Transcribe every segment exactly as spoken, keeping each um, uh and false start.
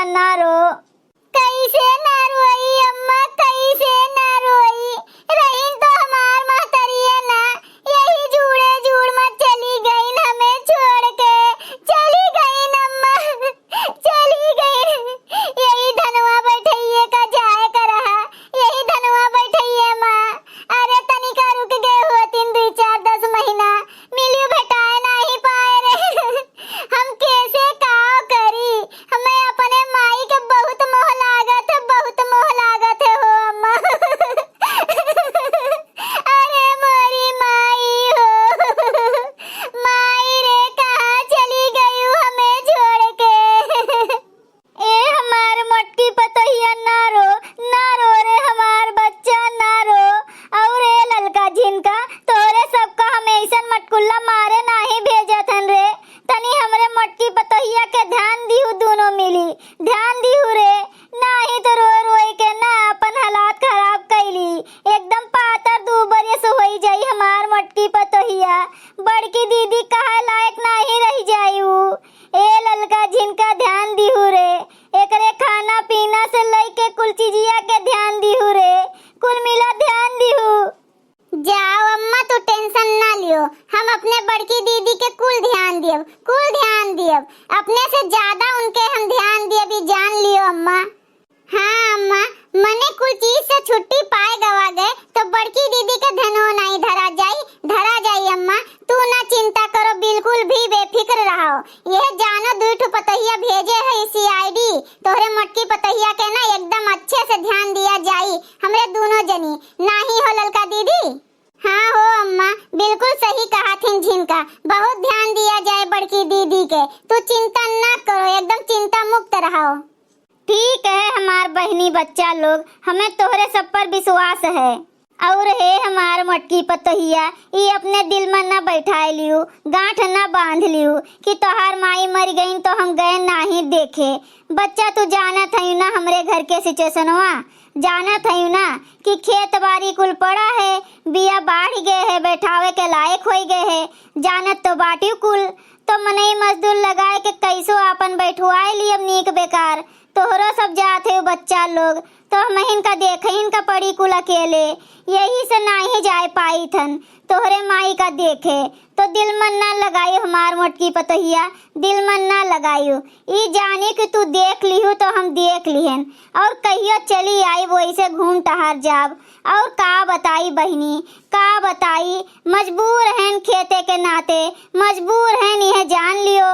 ना रो। कैसे ना रोई अम्मा, कैसे ना रोई? रहीन तो हमार महतरिया ना, यही जूड़े जूड़ मा चली गईन हमें छोड़ के, चली गईन अम्मा, चली गईन। यही धनवा बैठइये का जाए का रहा, यही धनवा बैठइये मा। अरे तनिका रुक गए होतिन दुई चार दस महीना, मिलियो भेटाए नाही पाए रे। हम कैसे काव करी? हमें अपने माई के बहुत मोह लागत है, बहुत मोह लागत है हो अम्मा। अरे मोरी माई हो, माई रे कहाँ चली गयू हमें छोड़ के? ए हमार मोटकी पतोहिया, ना रो, ना रो रे हमार बच्चा, ना रो। और ए ललका झिनका, तोहरे सबका हम ऐसन मटकुल्ला मारे नाही भेजत हन रे। तनी हमरे मोटकी पतोहिया के ध्यान दिहु, दूनो मिली ध्यान दिहु रे। नाही तो रो रोई के ना अपन हालात खराब कैली। एकदम पातर दू बरिस होई जाई हमार मोटकी पतोहिया। बड़की दीदी कहे लायक नाही रह जाई ऊ। ए ललका झिनका ध्यान दिहु रे, एकरे खाना पीना से लइके कुल चीजिया के ध्यान दिहु रे, कुल मिला ध्यान दिहु। जाओ अम्मा, तू tension ना लियो, हम अपने बड़की दीदी के कुल ध्यान दियब, कुल ध्यान दियब, अपने से ज्यादा उनके हम ध्यान दियब, ई जान लियो अम्मा। हाँ अम्मा, मने कुल चीज से छुट्टी पाए गवा गए तो बड़की दीदी के धनो नाई धरा जाई, धरा जाई अम्मा। तू ना चिंता करो, बिल्कुल भी बेफिक्र रहो। यह जानो दुई ठो पतोहिया भेजे है C I D, तोहरे मोटकी पतोहिया के ना एकदम अच्छे से ध्यान दिया जाई। हमरे दूनो जनी, नाही हो ललका दीदी? हाँ हो अम्मा, बिल्कुल सही कहा थिन झिनका, बहुत ध्यान दिया जाए बड़की दीदी के। तू चिंता ना करो, एकदम चिंता मुक्त रहो। ठीक है हमार बहिनी बच्चा लोग, हमें तोहरे सब पर विश्वास है। और हे हमार मोटकी पतोहिया, ई अपने दिल में ना बैठाए लियो, गांठ ना बांध लियो कि तोहार माई मर गईन तो हम गए नाही देखे। बच्चा तू जानत है ना हमरे घर के सिचुएशनवा, जानत है ना कि खेत बारी कुल पड़ा है, बिया बाढ़ गए है, बैठावे के लायक होई गए है, जानत तो बाटियो कुल। तो मनई मजदूर लगाए के कैसो आपन बैठवाए लियब नीक बेकार। तोहरो सब जात है बच्चा लोग, तो हमहिन का देखहिन का पड़ी कुल अकेले, यही से नाही जाए पाई थन तोहरे माई का देखे। तो दिल मन ना लगाई हमार मोटकी पतोहिया, दिल मन ना लगाई। ई जानी कि तू देख लिहू तो हम देख लिहन, और कहियो चली आई वैसे घूम टहर जाब। और का बताई बहिनी, का बताई, मजबूर हन खेते के नाते, मजबूर हन, यह जान लियो।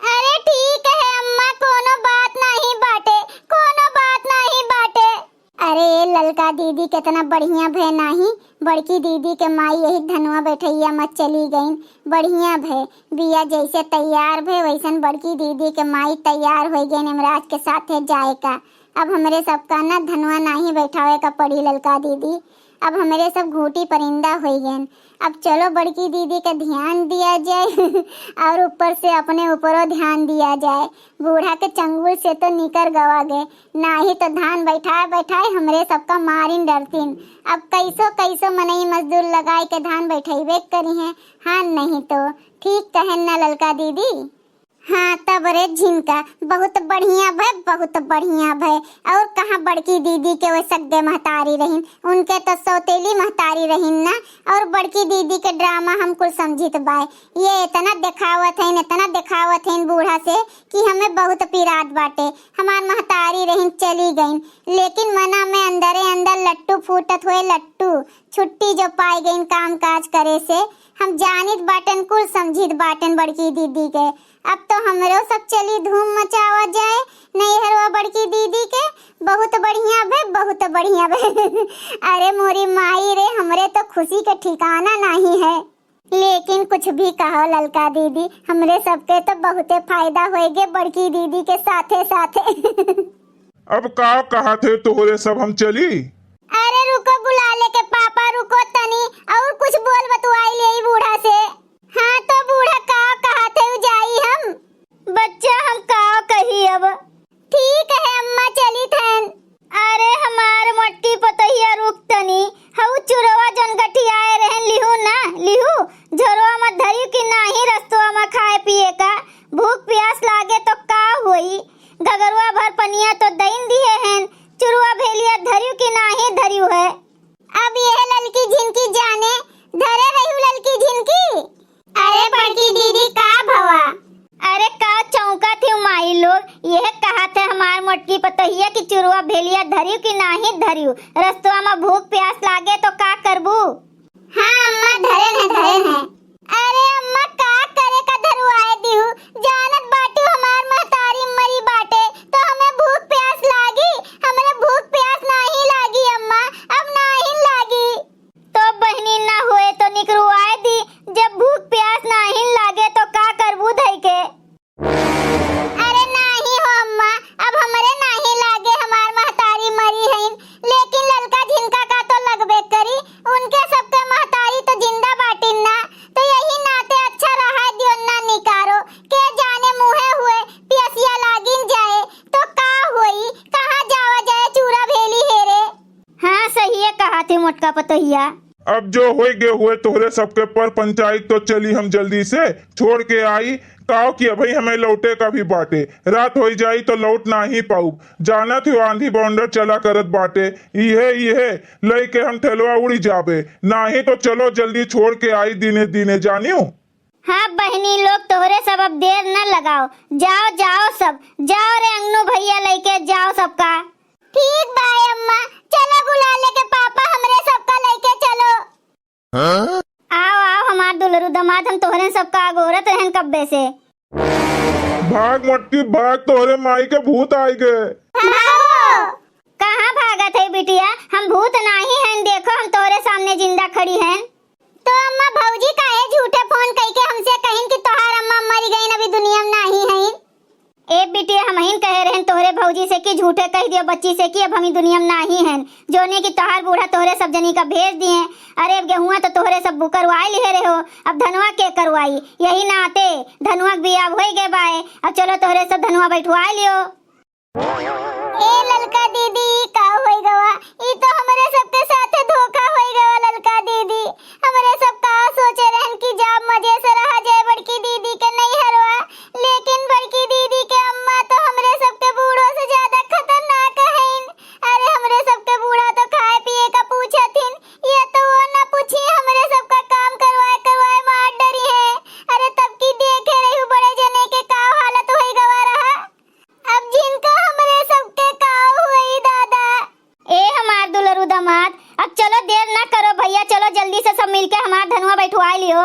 अरे ठीक है अम्मा, कोनो बात नाही बाटे, कोनो बात नाही बाटे। अरे ए ललका दीदी केतना बढ़िया भय नाही, बड़की दीदी के माई यही धनवा बैठैया मा चली गईन। बढ़िया भय, बिया जैसे तैयार भय वैसन बड़की दीदी के माई तैयार होइ गईन यमराज के साथे जाए का। अब हमरे सबका ना धनवा नाही बैठावे का पड़ी ललका दीदी, अब हमरे सब घूटी परिंदा होइ गएन। अब चलो बड़की दीदी के ध्यान दिया जाए और ऊपर से अपने ऊपरो ध्यान दिया जाए। बूढ़ा के चंगुल से तो निकर गवा गए, नाही तो धान बैठाए बैठाए हमरे सबका मारिन डरतीन। अब कैसो कैसो मनई मजदूर लगाए के धान बैठैबे करी हैं, हाँ नहीं तो। ठीक कहेन ना ललका दीदी? हाँ, तब रे झिनका, बहुत बढ़िया भय, बहुत बढ़िया भय। और कहाँ बड़की दीदी के वे सग्गे महतारी रहीन, उनके तो सौतेली महतारी रहीन ना। और बड़की दीदी के ड्रामा हम कुल समझित बाय। ये इतना देखावत हईन, इतना देखावत हईन बूढ़ा से कि हमें बहुत पिरात बाटे। हमार महतारी रहीन चली गईन, लेकिन मना में अंदरे अंदर लट्टू फूटत हुए लट्टू। छुट्टी जो पाए गईन काम काज करे से, हम जानित बाटेन, कुल समझित बाटेन बड़की दीदी के। अब तो हमरो सब चली धूम मचावा जाए नैहरवा बड़की दीदी के। बहुत बढ़िया भय, बहुत बढ़िया भय। अरे मोरी माई रे, हमरे तो खुशी के ठिकाना नाही है। लेकिन कुछ भी कहो ललका दीदी, हमरे सबके तो बहुते फायदा होएगे बड़की दीदी के साथे साथे। अब का कहत है तोहरे सब, हम चली? अरे रुको, बुला लेके पापा, रुको तनी, और कुछ बोल बतुआई ले बूढ़ा से। हाँ तो बूढ़ा, का कहत है, जाई हम? बच्चा, हम का कही अब? ठीक है अम्मा, चली थन। अरे हमार मोटकी पतोहिया, रुक तनी, हऊ चुरवा जौन गठियाए रहन, लिहू ना, लिहू? झोरवा मत धरी कि नाही रस्तवा में खाए पिए का, भूख प्यास लागे तो का होई? अगरुआ भर पनिया तो दइन दिहे हैं, चुरुआ भेलिया धरियु कि नाही धरियु है। अब यह ललकी झिनकी जाने, धरे रहिउ ललकी झिनकी। अरे बड़की दीदी का भवा? अरे का चौंकत हिउ माई लोग, यह कहत है हमार मोटकी पतोहिया कि चुरुआ भेलिया धरियु कि नाही धरियु, रस्तवा में भूख प्यास लागे तो का करबू? हाँ अम्मा, धरेन है, धरेन है। अरे अम्मा, का करे का धरुआए दिहु? जानत बाटिउ हमार महतारी मरी बाटे, तो हमें भूख प्यास लागी? हमरे भूख प्यास नाही लागी अम्मा, अब नाही लागी। तो बहिनी ना होए तो निकरुआए दी, जब भूख प्यास नाही लागे तो का करबू धई के? अरे नाही हो अम्मा, अब हमरे नाही लागे, हमार महतारी मरी हइन, लेकिन ललका झिनका का तो लगबे करी, उनके सबके महतारी तो जिंदा बाटिन ना, तो यही नाते अच्छा रहा दियो ना निकारो, के जाने मुहे हुए पियसिया लागिन जाए, तो का होई, कहाँ जावा जाए चूरा भेली हेरे। हाँ, सहिए कहत है मोटका पतोहिया। अब जो होई गे हुए तोहरे सबके पर पंचायत, तो चली हम जल्दी से छोड़ के आई। काव कि अबही हमें लौटे का भी बाटे, रात होई जाई तो लौट नाही पाउब। जानत हो आंधी बौंडर चला करत बाटे, इहे इहे लइके हम ठेलवा उड़ी जाबे। नाही तो चलो जल्दी छोड़ के आई दिने दिने, जानियो। हाँ बहिनी लोग, तोहरे सब अब देर न लगाओ, जाओ जाओ सब, जाओ रे अंगनू भैया लइके जाओ सबका। ठीक बा अम्मा, चलो गुलाले के पापा, हमरे सबका लइके चलो। आओ आओ हमार दुलरू दमाद, हम तोहरे सबका अगोरत रहन कब्बे से। भाग मोटकी भाग, तोहरे माई के भूत आइ गए। भागो। कहाँ भागत है बिटिया? हम भूत नाही हन, देखो हम तोहरे सामने जिंदा खड़ी हन। तो अम्मा भौजी काहे झूठे फोन कइके हमसे कहिन कि तोहार अम्मा मरी गईन, अभी दुनिया में नाही हईन? ए बिटिया, हमहिन कहे रहन तोहरे भौजी से कि झूठे कहि दियो बच्ची से कि अब हम ई दुनिया में नाही हन, जोने कि तोहार बूढ़ा तोहरे सब जनी का भेज दिए। अरे अब गेहुआ तो तोहरे सब बुकरवाई लिहे रहो, अब धनवा के करवाई? यही नाते धनवा के बियाह होई गए बाए, अब चलो तोहरे सब धनवा बैठवाई लियो। ए ललका दीदी, ई का होई गवा? ई तो हमरे सबके साथे धोखा होई गवा ललका दीदी। हमरे सब का सोचे रहन कि जाब मजे से रहा जाए बड़की दीदी के नैहरवा, लेकिन बड़की दीदी के अम्मा तो हमरे सबके बूढ़ो से ज्यादा खतरनाक हईन। अरे हमरे सबके बूढ़ा तो खाए पिए का पूछत हिन, ये तो वो ना पूछी, हमरे सबका काम करवाए करवाए मार डरी है। अरे तब की देखे रही बड़े जने के का हालत होई गवा रहा। अब जिनका हमरे सबके का होई दादा। ए हमार दुलरू दमाद, अब चलो देर ना करो भैया, चलो जल्दी से सब मिलके हमार धनुआ बैठवाए लियो।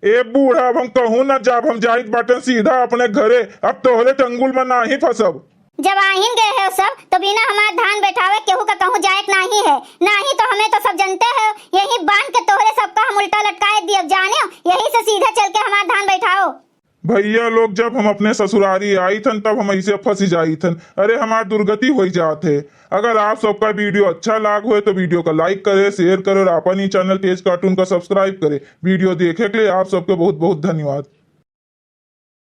ए बूढ़ा, अब हम कहूँ ना जाब, हम जाइत बाटे सीधा अपने घरे, अब तोहरे चंगुल में नाही फंसब। जब आहिन गए हो सब, तो बिना हमार धान बैठावे केहू का कहूँ जाए के नाही है, नाही तो हमें तो सब जनते हो, यही बांध के तोहरे सबका हम उल्टा लटकाए दियब जाने, यही से सीधा चल के हमार धान बैठाओ। भैया लोग, जब हम अपने ससुरारी आइत हन, तब हम ऐसे फंसी जाइत हन। अरे, हमार दुर्गति होई जात है। अगर आप सबका video अच्छा लाग होए, तो video का like करे, share करे और आपन ई channel तेज cartoon का subscribe करे। Video देखे के लिए आप सबके बहुत बहुत धन्यवाद।